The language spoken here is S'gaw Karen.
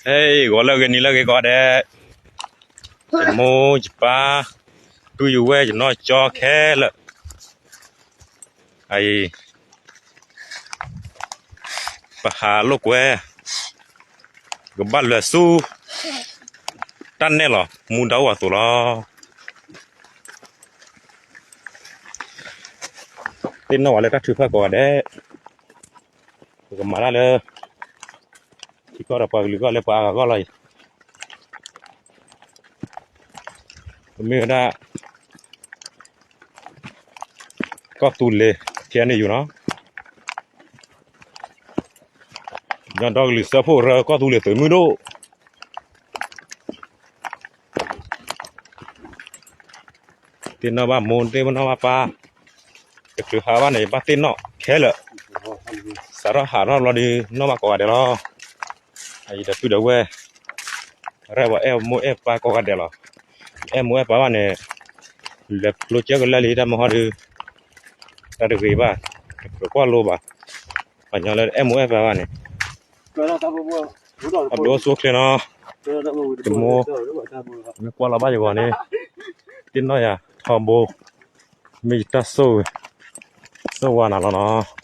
ဟဲ ဂီၤလၢအဂ့ၤ နံၤလၢအဂ့ၤ ကိးဂၤဒဲး, ယမိၢ်ယပၢ်, ပုၢ်ယဝဲၢ် ယနီၢ်ကၠီခဲလၢာ်, အံၤ ပဟးလိာ်ကွဲ, ကဘၣ်လဲၤဆူ တၢ်နဲၣ်လီၤ မူဒါအိၣ်အသိးလီၤ. သ့ၣ်နီၣ်ဝဲလၢတၢ်ထုကဖၣ် ကိးဂၤဒဲး, ပကမၤတၢ်လၢ ထံကီၢ်ဒီးပှၤကလုာ်အဂီၢ် လၢပှၤအါဂၤအဂီၢ်လီၤအံၤ, ပမ့ၢ်ဝဲဒၣ် ကီၢ်သူလ့ၤ ဖဲန့ၣ်ယူၤနီၤ, ညီဒီကလုာ်စၢဖှိၣ်ရၢ ကီၢ်သူလ့ၤသုးမုၢ်ဒိၣ်, သ့ၣ်နီၣ်ဘၣ်မိၢ် သ့ၣ်နီၣ်ဘၣ်ပၢ်, တချုးဟးဘၣ်န့ၣ် ဘၣ်သ့ၣ်နီၣ်ခဲလၢာ်, စးထီၣ်ဟးထီၣ်ဘျီဒီး နီၣ်ဘၣ်ကိးဂၤဒဲးလီၤ. အံၤဒီးပုၢ်ဒီးဝဲၢ်, ရဲၣ်ပှၤအဲၣ်မိၢ်အဲၣ်ပၢ်ကိးဂၤဒဲးလီၤ. အဲၣ်မိၢ်အဲၣ်ပၢ်ဘၣ်န့ၣ်, လဲၤကျိကဲကလၢာ်လံ တၢ်မဟီဒီး, တၢ်တဂ့ၤဘၣ်, တကြၢးကွၢ်လိဘၣ်, ပှၤညီလၢအဲၣ်မိၢ်အဲၣ်ပၢ်ဘၣ်န့ၣ်, အဘျုးအိၣ်ဆူၣ်အိၣ်ချ့နီၤ, တမိၢ်, မ့ၢ်ကွၢ်လီၤဘၣ်ယဂီၢ်န့ၣ်, သ့ၣ်နီၣ်ယၤထီဘိ, မ့ၢ်ယတၢ်ဆိၣ်ဂ့ၤ, ဆိၣ်ဝါနၤလီၤနီၤ.